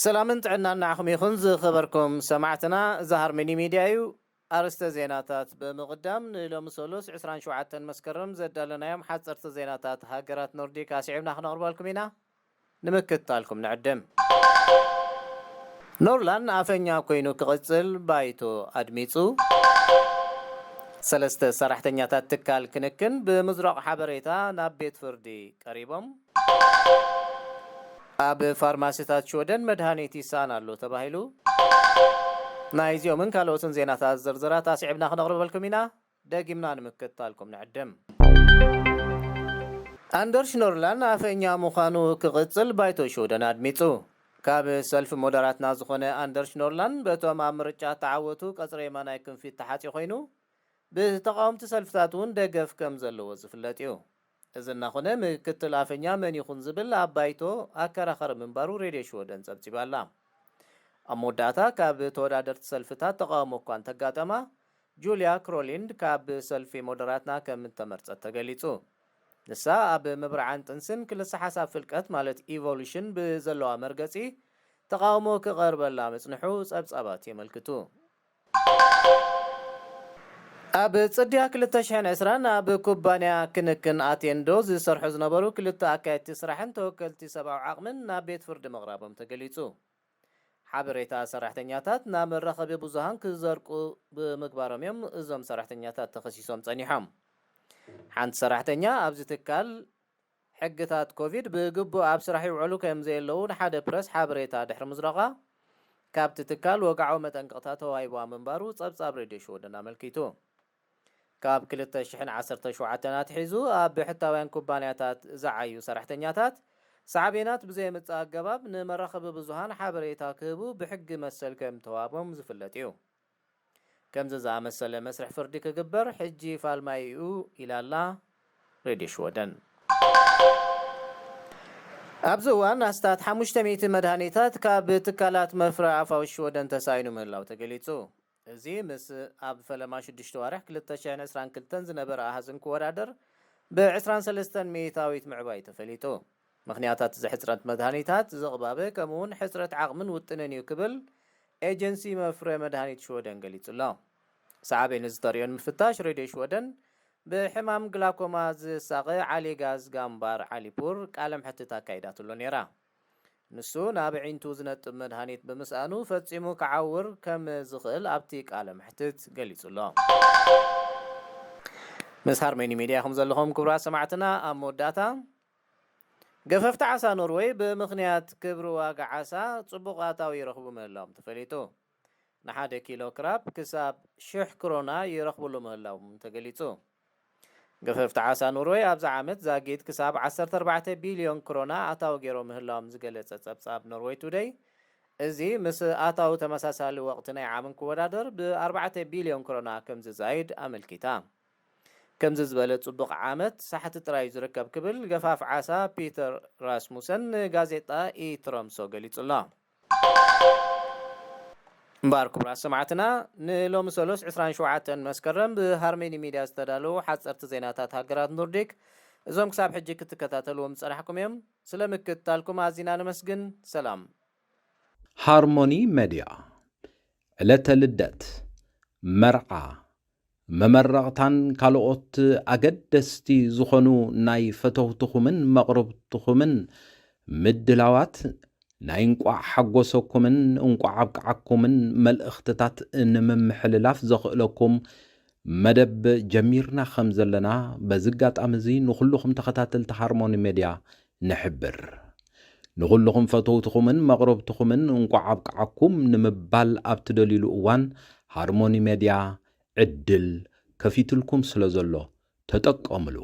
ሰላምን ጥዕናን ንዓኹም ይኹን ዝኸበርኩም ሰማዕትና። እዚ ሃርመኒ ሚድያ እዩ። ኣርእስተ ዜናታት ብምቕዳም፣ ንሎሚ ሰሉስ ዕስራን ሸውዓተን መስከረም ዘዳለናዮም ሓፀርቲ ዜናታት ሃገራት ኖርዲክ ኣስዒብና ክነቕርበልኩም ኢና። ንምክትታልኩም ንዕድም። ኖርላንድ ኣፈኛ ኮይኑ ክቕፅል ባይቶ ኣድሚፁ። ሰለስተ ሰራሕተኛታት ትካል ክንክን ብምዝራቕ ሓበሬታ ናብ ቤት ፍርዲ ቀሪቦም። ኣብ ፋርማሲታት ሽወደን መድሃኒት ይሳን ኣሎ ተባሂሉ። ናይዚኦምን ካልኦትን ዜናታት ዝርዝራት ኣስዒብና ክነቕርበልኩም ኢና። ደጊምና ንምክትታልኩም ንዕድም። ኣንደርሽ ኖርላንድ ኣፈኛ ምዃኑ ክቕጽል ባይቶ ሽወደን ኣድሚጹ። ካብ ሰልፊ ሞደራትና ዝኾነ ኣንደርሽ ኖርላንድ በቶም ኣብ ምርጫ ተዓወቱ ቀጽሪ የማናይ ክንፊ ተሓጺ ኮይኑ፣ ብተቓወምቲ ሰልፍታት እውን ደገፍ ከም ዘለዎ ዝፍለጥ እዩ። እዚ እናኾነ ምክትል ኣፈኛ መን ይኹን ዝብል ኣብ ባይቶ ኣከራኸሪ ምንባሩ ሬድዮ ሽወደን ጸብጺባ ኣላ። ኣብ መወዳእታ ካብ ተወዳደርቲ ሰልፍታት ተቓውሞ እኳ እንተጋጠማ፣ ጁልያ ክሮሊንድ ካብ ሰልፊ ሞደራትና ከም እተመርጸት ተገሊጹ። ንሳ ኣብ ምብርዓን ጥንስን ክልሰ ሓሳብ ፍልቀት ማለት ኢቮሉሽን ብዘለዋ መርገጺ ተቓውሞ ክቐርበላ ምጽንሑ ጸብጻባት የመልክቱ። ኣብ ጽድያ ክልተ ሽሕን ዕስራን ኣብ ኩባንያ ክንክን ኣቴንዶ ዝሰርሑ ዝነበሩ ክልተ ኣካየድቲ ስራሕን ተወከልቲ ሰብኣዊ ዓቕምን ናብ ቤት ፍርዲ ምቕራቦም ተገሊጹ። ሓበሬታ ሰራሕተኛታት ናብ መራኸቢ ብዙሃን ክዘርቁ ብምግባሮም እዮም እዞም ሰራሕተኛታት ተኸሲሶም ጸኒሖም። ሓንቲ ሰራሕተኛ ኣብዚ ትካል ሕግታት ኮቪድ ብግቡእ ኣብ ስራሕ ይውዕሉ ከም ዘየለዉ ንሓደ ፕረስ ሓበሬታ ድሕሪ ምዝራቓ፣ ካብቲ ትካል ወግዓዊ መጠንቀቕታ ተዋሂብዋ ምንባሩ ጸብጻብ ሬድዮ ሽወደን ኣመልኪቱ። ካብ ክልተ ሽሕን ዓሰርተ ሸውዓተን ኣትሒዙ ኣብ ብሕታውያን ኩባንያታት ዝዓዩ ሰራሕተኛታት ሳዕቤናት ብዘየምጽእ ኣገባብ ንመራኸቢ ብዙሃን ሓበሬታ ክህቡ ብሕጊ መሰል ከም ተዋህቦም ዝፍለጥ እዩ። ከምዚ ዝኣመሰለ መስርሕ ፍርዲ ክግበር ሕጂ ፋልማይ እዩ ኢላ ኣላ ሬድዮ ሽወደን። ኣብዚ እዋን ኣስታት ሓሙሽተ ሚእቲ መድሃኒታት ካብ ትካላት መፍረ ኣፋውሽ ሽወደን ተሳኢኑ ምህላው ተገሊጹ። እዚ ምስ ኣብ ፈለማ ሽዱሽተ ዋርሕ ክልተ ሽሕን ዕስራን ክልተን ዝነበረ ኣሃዝ እንክወዳደር ብ ዕስራን ሰለስተን ሚእታዊት ምዕባይ ተፈሊጡ። ምኽንያታት እዚ ሕጽረት መድሃኒታት ዝቕባበ ከምኡ እውን ሕጽረት ዓቕምን ውጥንን እዩ ክብል ኤጀንሲ መፍረ መድሃኒት ሽወደን ገሊጹ ኣሎ። ሳዕቤን እዚ ተርእዮ ንምፍታሽ ሬድዮ ሽወደን ብሕማም ግላኮማ ዝሳቐ ዓሊ ጋዝ ጋምባር ዓሊፑር ቃለ ምሕትት ኣካይዳትሉ ነይራ። ንሱ ናብ ኣዒንቱ ዝነጥብ መድሃኒት ብምስኣኑ ፈጺሙ ክዓውር ከም ዝኽእል ኣብቲ ቃለ መሕትት ገሊጹ ኣሎ። ምስ ሃርመኒ ሚድያ ኢኹም ዘለኹም ክቡራት ሰማዕትና። ኣብ መወዳእታ፣ ገፈፍቲ ዓሳ ኖርወይ ብምኽንያት ክብሪ ዋጋ ዓሳ ጽቡቕ ኣታዊ ይረኽቡ ምህላዎም ተፈሊጡ። ንሓደ ኪሎ ክራብ ክሳብ ሽሕ ክሮና ይረኽብሉ ምህላዎም ተገሊጹ። ገፈፍቲ ዓሳ ኖርወይ ኣብዚ ዓመት ዛጊት ክሳብ ዓሰርተ ኣርባዕተ ቢልዮን ክሮና ኣታዊ ገይሮም ምህላዎም ዝገለጸ ጸብጻብ ኖርወይ ቱደይ፣ እዚ ምስ ኣታዊ ተመሳሳሊ ወቕቲ ናይ ዓም እንክወዳደር ብ ኣርባዕተ ቢልዮን ክሮና ከም ዝዛይድ ኣመልኪታ። ከምዚ ዝበለ ጽቡቕ ዓመት ሳሕቲ ጥራይ እዩ ዝርከብ ክብል ገፋፍ ዓሳ ፒተር ራስሙሰን ንጋዜጣ ኢትረምሶ ገሊጹ ኣሎ። እምበኣር ክቡራት ሰማዕትና፣ ንሎሚ ሰሉስ ዕስራን ሸውዓተን መስከረም ብሃርሜኒ ሚድያ ዝተዳለዉ ሓጸርቲ ዜናታት ሃገራት ኖርዲክ እዞም ክሳብ ሕጂ ክትከታተልዎም ዝጸናሕኩም እዮም። ስለ ምክትታልኩም ኣዚና ነመስግን። ሰላም። ሃርሞኒ መድያ፣ ዕለተ ልደት፣ መርዓ፣ መመረቕታን ካልኦት ኣገደስቲ ዝኾኑ ናይ ፈተውትኹምን መቕርብትኹምን ምድላዋት ናይ እንቋዕ ሓጎሰኩምን እንቋዕ ኣብቅዓኩምን መልእኽትታት ንምምሕልላፍ ዘኽእለኩም መደብ ጀሚርና ከም ዘለና በዚ ኣጋጣሚ እዚ ንኹልኹም ተኸታተልቲ ሃርሞኒ ሜድያ ንሕብር። ንኹልኹም ፈተውትኹምን መቕረብትኹምን እንቋዕ ኣብቅዓኩም ንምባል ኣብ ትደልዩሉ እዋን ሃርሞኒ ሜድያ ዕድል ከፊትልኩም ስለ ዘሎ ተጠቀምሉ።